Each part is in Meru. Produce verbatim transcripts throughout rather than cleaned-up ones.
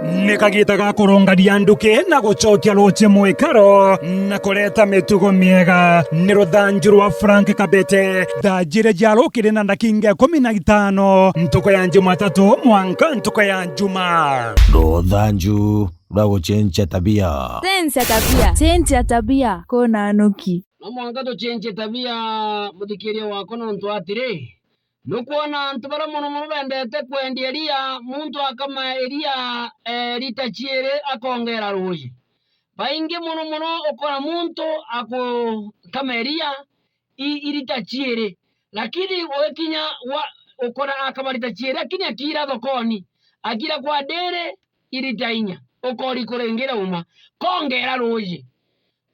Ni kagiita ga kurungania nduki na gucokia ruuji mwikaro na kureta mitugo miega. Ni ruthanju rwa Frank Kabete. Thaa jiiri cia rukiri na ndakinga ikumi na itano, ntuku ya Jumatatu mwanka ntuku ya Juma. Ruthanju rwa gucenjia tabia. Cenjia tabia. Cenjia tabia. Kuna nuki. No mwanka tucenjie tabia, muthikiria wakwa, nontu atiri, nukwona antu baria mono mono bendete kwendia iria, muntu akama iria, eh, lita ciiri akongera ruuji. Baingi mono mono ukona muntu akukama iria i, i lita ciiri, lakini ugikinya wa, ukona akama lita ciiri, lakini akira thokoni, akira kwa dairy i lita inya, ukori kuringira uma, kongera ruuji.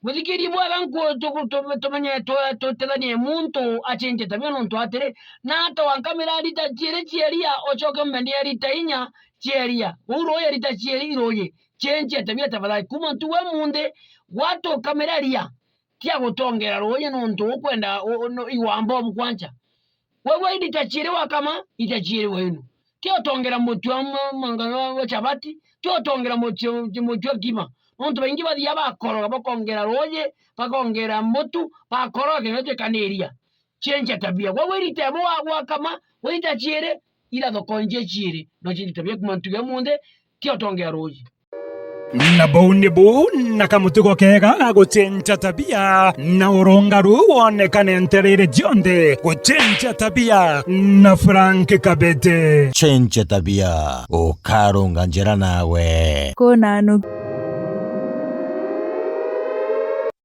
Muthikiria bwega, nku-, tu-, tu-, tumenye twe-, tutethanie muntu acenjie tabia, nontu atiri, na ata wankamira lita ciiri cia iria, ucoke umbendia lita inya cia iria. Uu ruuji lita ciiri i ruuji. Cenjia tabia tafadhali. Kuma ntuku ya munthi, gwatukamira iria, tia gutongera ruuji nontu ukwenda u-, u-, no-, igwa mbobu kwanja. Wewe i lita ciiri wakama, lita ciiri wenu. Ti utongera mutu wa mwa-, mwanga wa, wa chapati, ti utongera mutu, mutu wa kima. Nontu baingi bathia bakoroga, bakongera ruuji, bakongera mutu, bakoroga kenda twikaniria. Cenjia tabia. Wewe i lita imwe wa, wakama, we lita ciiri, ira thoko nje ciiri. No cenjia tabia kuma ntuku ya munthi, ti utongera ruuji. Na buu nibu na kamutugo keega ga gucenjia tabia, na urungaru wonekane ntereere cionthe. Gucenjia tabia na Frank Kabete. Cenjia tabia, ukarunga njira nawe. Kuna nuki.